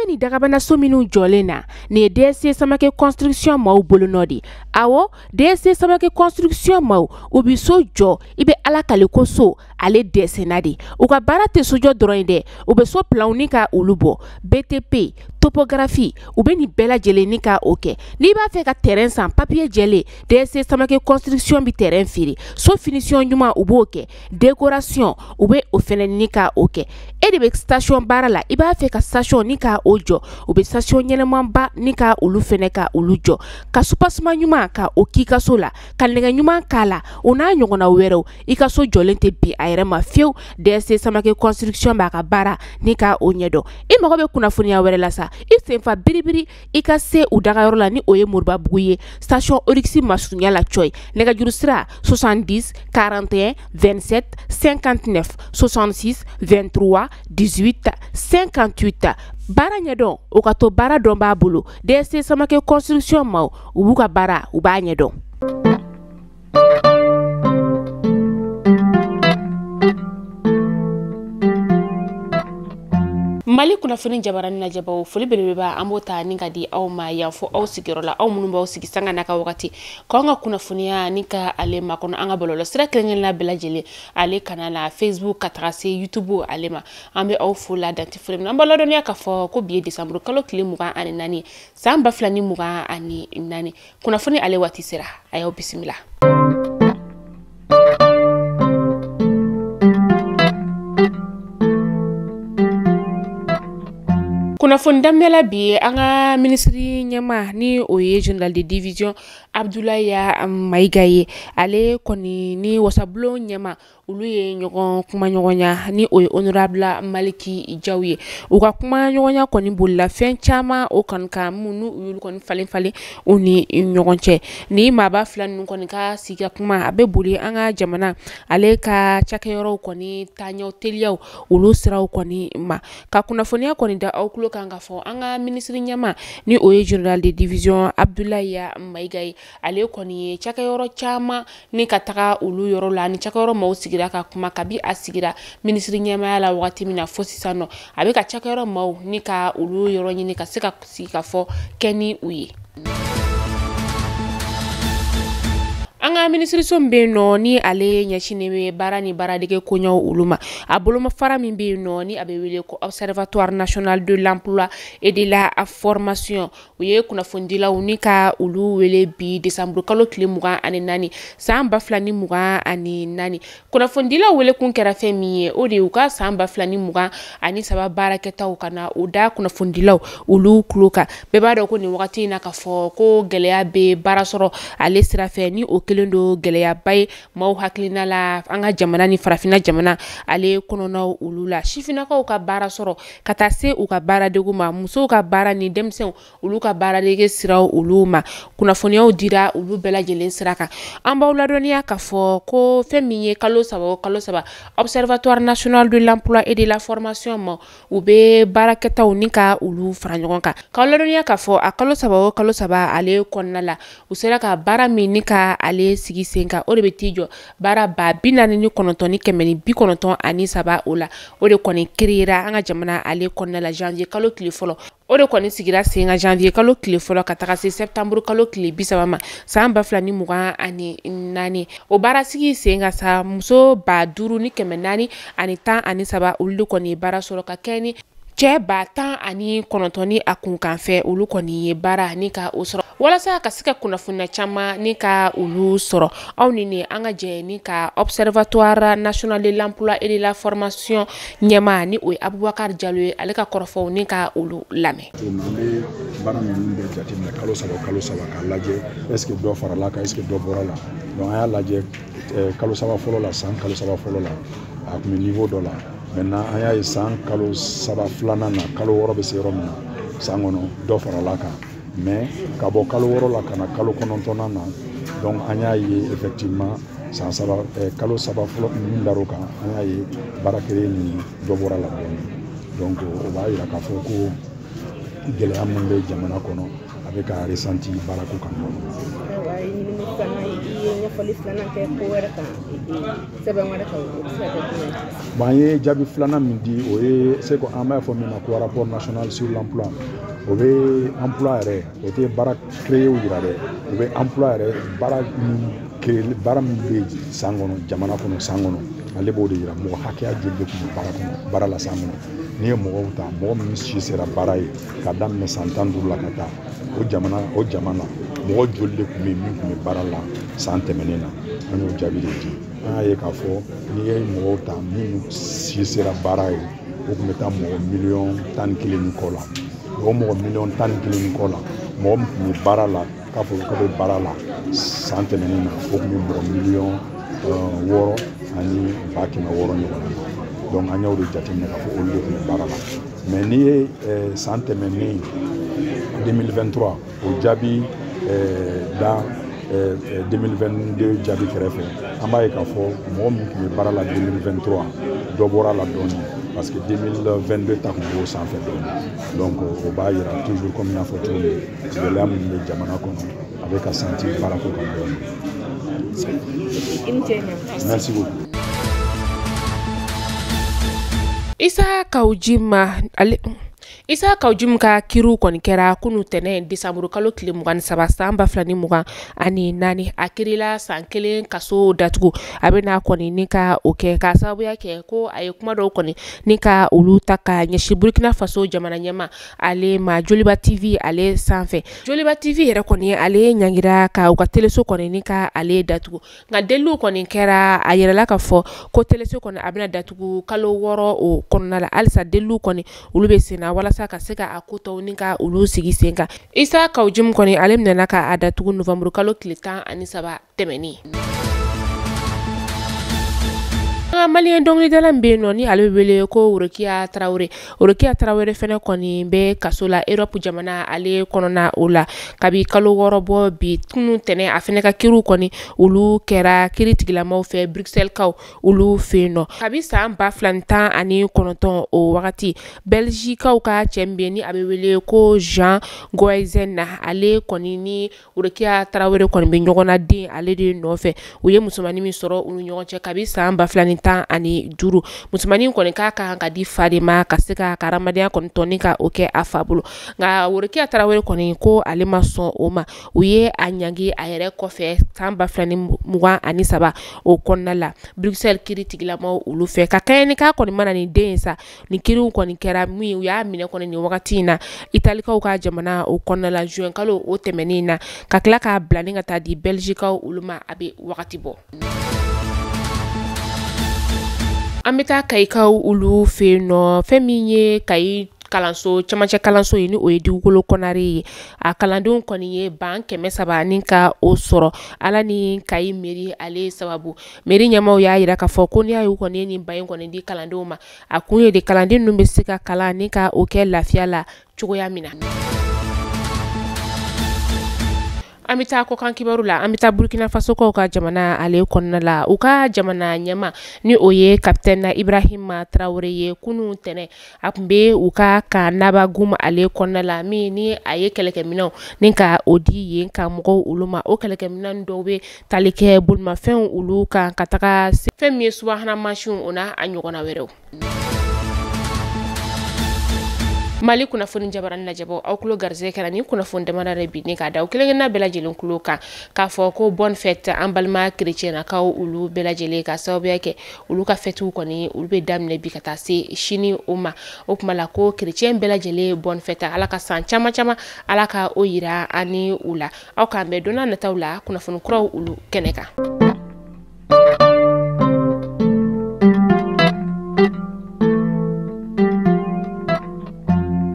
Ɲɛ bɛ nin dagabana so minnu jɔlen na, nin ye DSC Samake construction maaw bolonɔ de. Awɔ, DSC Samake construction maaw, u bɛ so jɔ, i bɛ Ala kale ko so ale dɛsɛnna de. U ka baara tɛ sojɔ dɔrɔn ye dɛ, u bɛ so planw ni ka olu bɔ, BTP, topographie, u bɛ nin bɛɛ lajɛlen ni ka o kɛ. N'i b'a fɛ ka terrain san, papier jɛlen, DSC Samake construction bɛ terrain feere. So finition ɲuman, u b'o kɛ, décoration, u bɛ o fɛnɛ ni ka o kɛ. E de bɛ station baara la, i b'a fɛ ka station ni ka o jɔ, u bɛ station ɲɛnɛmanba ni ka olu fɛnɛ ka olu jɔ, ka soubassement ɲuman ka o k'i ka so la, ka nɛgɛ ɲuman k'a la, o n'a ɲɔgɔnna wɛrɛw. I ka so jɔlen tɛ bin a yɛrɛ ma fiyewu. DSC Samake construction b'a ka baara ni ka o ɲɛdɔn. I mago bɛ kunnafoniya wɛrɛ la sa, i senfa biribiri i ka se u dagayɔrɔ la, ni o ye Moribabugu ye, station Oryx masurunya la cɔyi. Nɛgɛjuru sira 70 41 27 59 66 23 18 58. Baara ɲɛdɔn, o ka to baara dɔn b'a bolo. DSC Samake construction maaw, u b'u ka baara, u b'a ɲɛdɔn. Mali kunnafoni jabarani lajɛbaw, foli belebeleba an b'o ta ni ka di aw ma yan fo aw sigiyɔrɔ la, aw minnu b'aw sigi sanga n'a ka wagati k'anw ka kunnafoniya ni ka ale makɔnɔ an ka bɔlɔlɔ sira kelen-kelenna bɛɛ lajɛlen ale kana la Facebook ka taga se YouTube ale ma. An bɛ aw fo la dante foli min na. An b'a ladɔnniya k'a fɔ ko bi ye décembre kalo tile 24 san 2024. Kunnafoni ale waati sera, a y'aw bisimila. Kunnafoni daminɛ la bi, an ka minisiri ɲɛmaa ni o ye général de division Abdoulaye Mayiga ye, ale kɔni ni wasabulon ɲɛmaa olu ye ɲɔgɔn kumaɲɔgɔnya ni o ye honorable Maliki Jaw ye. U ka kumaɲɔgɔnya kɔni bolila fɛn caman o kɔni kan, minnu u y'olu kɔni falen falen u ni ɲɔgɔn cɛ. Ni maaba fila ninnu kɔni ka sigi ka kuma, a bɛ boli an ka jamana ale ka cakɛyɔrɔw kɔni taaɲɛw teliyaw olu siraw kɔni ma. Ka kunnafoniya kɔni da aw tulo kan k'a fɔ an ka minisiri ɲɛmaa ni o ye général de division Abdoulaye Mayiga ye, ale kɔni ye cakɛyɔrɔ caman ni ka taga olu yɔrɔ la, ni cakɛyɔrɔ maaw sigira ka kuma kabi a sigira minisiri ɲɛmaaya la wagati min na fo sisan nɔ, a bɛ ka cakɛyɔrɔ maaw ni ka olu yɔrɔ ɲini ka se ka sigi ka fɔ kɛ ni u ye. An ka minisiriso min bɛ yen nɔ ni ale ɲɛsinnen bɛ baara ni baaradege koɲɛw olu ma, a bolomafara min bɛ yen nɔ ni a bɛ wele ko Observatoire national de l'emploi et de la formation, u ye kunnafonidilaw ni ka olu wele bi décembre kalo tile 24 san 2024. Kunnafonidilaw wele kun kɛra fɛn min ye, o de ye u ka san 2023 baarakɛtaw ka na o da kunnafonidilaw olu tulo kan. Bɛɛ b'a dɔn ko nin wagati in na k'a fɔ ko gɛlɛya bɛ baara sɔrɔ ale sira fɛ, ni o kelen don gɛlɛyaba ye maaw hakilina la an ka jamana ni farafinna jamana ale kɔnɔnaw olu la. Sifinnakaw ka baara sɔrɔ ka taa se u ka baaradegu ma, musow ka baara ni denmisɛnw olu ka baaradege siraw olu ma, kunnafoniyaw dira olu bɛɛ lajɛlen sira kan. An b'aw ladɔnniya k'a fɔ ko fɛn min ye kalo saba o kalo saba Observatoire national de l'emploi et de la formation ma, u bɛ baarakɛtaw ni ka olu fara ɲɔgɔn kan. K'aw ladɔnniya k'a fɔ a kalo saba o kalo saba ale kɔnɔna la, u sera ka baara min ni ka ale sigi sen kan, o de bɛ t'i jɔ baara 49193 o la, o de kɔni créera an ka jamana ale kɔnɔna la janvier kalo tile fɔlɔ. O de kɔni sigira sen kan janvier kalo tile fɔlɔ ka taga se septembre kalo tile 30 ma san 2024. O baara sigi sen kan sa, muso 5413 olu de kɔni ye baara sɔrɔ ka kɛ ni cɛ 109 ni a kunkanfɛ, olu kɔni ye baara ni ka o sɔrɔ. Walasa ka se ka kunnafoniya caman ni ka olu sɔrɔ, aw ni ne an ka jɛ ni ka Observatoire national de l'emploi et de la formation ɲɛmaa ni o ye Abubakar Jalo ye, ale ka kɔrɔfɔw ni ka olu lamɛn. An bɛ baara ninnu bɛɛ jateminɛ kalo saba kalo saba k'a lajɛ est ce que dɔ farala kan, est ce que dɔ bɔra la. Donc an y'a lajɛ kalo saba fɔlɔ la, san kalo saba fɔlɔ la, a tun bɛ niveau dɔ la. Maintenant an y'a ye san kalo saba filanan na, kalo wɔɔrɔ bɛ se yɔrɔ min na san kɔnɔ, dɔ farala kan. Mais ka bɔ kalo wɔɔrɔ la ka na kalo kɔnɔntɔnnan na, donc an y'a ye effectivement san saba kalo saba fɔlɔ min dar'o kan, an y'a ye baara kelen ni dɔ bɔra la dɔɔnin. Donc o b'a yira k'a fɔ ko gɛlɛya min bɛ jamana kɔnɔ, a bɛ ka ressenti baarako kan dɔɔni. Ayiwa, ɲinini filanan, i ye ɲɛfɔli filanan kɛ ko wɛrɛ kan, sɛbɛn wɛrɛ kan, o bɛ se ka kɛ jumɛn ye? Bon, an ye jaabi filanan min di, o ye c'est ko an b'a fɔ min ma ko rapport national sur l'emploi. O bɛ emploi yɛrɛ, o tɛ baara créé yira dɛ, o bɛ emploi yɛrɛ, baara min créé, baara min bɛ san kɔnɔ, jamana kɔnɔ san kɔnɔ, ale b'o de yira, mɔgɔ hakɛya joli de tun bɛ baara kɔnɔ, baara la san kɔnɔ. N'i ye mɔgɔw ta, mɔgɔ min si sera baara ye k'a daminɛ san 15 la ka taa, o jamana o jama na, mɔgɔ joli de tun bɛ yen min tun bɛ baara la san tɛmɛnen na? An y'o jaabi de di. An y'a ye k'a fɔ n'i ye mɔgɔw ta minnu si sera baara ye, o tun bɛ taa mɔgɔ 11 miliyɔn ni kɔ la. O mɔgɔ 11 miliyɔn ni kɔ la, mɔgɔ min tun bɛ baara la, k'a fɔ k'a bɛ baara la san tɛmɛnen na, o tun bɛ mɔgɔ 6,6 miliyɔn ɲɔgɔn na. Donc an y'o de jateminɛ k'a fɔ olu de tun bɛ baara la. Mais n'i ye san tɛmɛnen 2023 o jaabi da 2022 jaabi kɛrɛfɛ, an b'a ye k'a fɔ mɔgɔ min tun bɛ baara la 2023, dɔ bɔra la dɔɔni, parce que 2022 ta tun b'o sanfɛ dɔɔni. Donc o b'a yira toujours, comme n y'a fɔ cogo min, gɛlɛya min bɛ jamana kɔnɔ, a bɛ ka sentir baarako kan dɔɔni. I ni ce ɲa. Merci beaucoup. Isa Kaou Djim, ale Isa Kaou Djim ka kiriw kɔni kɛra kunu tɛnɛ desanburu kalo tile 23 san 2024. A kirila san 1 kaso datugu. A bɛna kɔni ni ka o kɛ k'a sababuya kɛ ko a ye kuma dɔw kɔni ni ka olu ta ka ɲɛsin Burkina Faso jamana ɲɛma ale ma Joliba TV ale sanfɛ. Joliba TV yɛrɛ kɔni, ale ɲangira ka u ka teleso kɔni ni ka ale datugu, nka deliliw kɔni kɛra, a yɛrɛla ka fɔ ko teleso kɔni a bɛna datugu kalo 6 o kɔnɔna la. Halisa deliliw kɔni olu bɛ sen na walasa ka se ka a ko tɔw ni ka olu sigi sen kan. Isa Kaou Djim kɔni, ale minɛna ka a datugu novanburu kalo tile 13 tɛmɛnen. An ka maliyɛn dɔnkilidala min bɛ yen nɔ ni ale bɛ wele ko Worokiya Tarawele, Worokiya Tarawele fɛnɛ kɔni bɛ kaso la Europe jamana ale kɔnɔna o la kabi kalo 6 bɔ bi. Kunun tɛnɛ, a fɛnɛ ka kiriw kɔni olu kɛra kiri tigilamaw fɛ Bruxelles kaw olu fɛ yen nɔ kabi san 2019. O wagati, Belgiquekaw ka cɛ min bɛ yen ni a bɛ wele ko Jean Gouizen na, ale kɔni ni Worokiya Tarawele kɔni bɛ ɲɔgɔn na den ale de nɔfɛ. U ye musomanin min sɔrɔ u ni ɲɔgɔn cɛ kabi san 2015, musomanin kɔni k'a kan ka di fa de ma ka se ka hadamadenya kɔni tɔ ka o kɛ a fa bolo, nka Worokiya Tarawele kɔni ko ale ma sɔn o ma. U ye a ɲangi a yɛrɛ kɔfɛ san 2023 o kɔnɔna la Bruxelles kiri tigilamaw olu fɛ, ka kɛɲɛ ni k'a kɔni mana nin den ye sa. Nin kiriw kɔni kɛra min ye, u y'a minɛ kɔni nin wagati in na Italikaw ka jamana o kɔnɔna la juin kalo o tɛmɛnen na, ka tila k'a bila ni ka taa di Belgiquekaw olu ma, a bɛ wagati bɔ. An bɛ taa Kayikaw olu fɛ yen nɔ. Fɛn min ye Kayi kalanso camancɛ kalanso ye, ni o ye Dugukolo Kɔnare ye, a kalandenw kɔni ye ban 300 ni ka o sɔrɔ ala ni Kayi mairie ale sababu. Mairie ɲɛmaw y'a yira k'a fɔ ko n'i y'a ye u kɔni ye nin ban in kɔni di kalandenw ma, a kun ye de kalanden ninnu bɛ se ka kalan ni ka o kɛ lafiya la cogoya min na. An bɛ taa kɔkan kibaru la. An bɛ taa Burkina Faso kaw ka jamana ale kɔnɔna la. U ka jamana ɲɛma ni o ye capitaine Ibrahima Traoré ye, kunun tɛnɛ a tun bɛ u ka camp Nabagum ale kɔnɔna la, min ni a ye kɛlɛkɛminɛnw ni ka o di yen ka mɔgɔw olu ma. O kɛlɛkɛminɛn dɔw bɛ tali kɛ bolimafɛnw olu kan ka taga fɛn min ye subahana mansinw, o n'a a ɲɔgɔnna wɛrɛw. Mali kunnafoni jabarani lajɛbɔ, aw tulo garisɛgɛ kɛra ni kunnafoni damadɔ de bi ni k'a da aw kelen-kelenna bɛɛ lajɛlen tulo kan k'a fɔ ko bonne fête an balima kerecɛnakaw olu bɛɛ lajɛlen, ka sababuya kɛ olu ka fɛtiw kɔni olu bɛ daminɛ bi ka taa se sini o ma. O kuma la ko kerecɛn bɛɛ lajɛlen bonne fête, Ala ka san caman caman Ala ka o yira ani u la. Aw k'an bɛn don n'a nataw la kunnafoni kuraw olu kɛnɛ kan.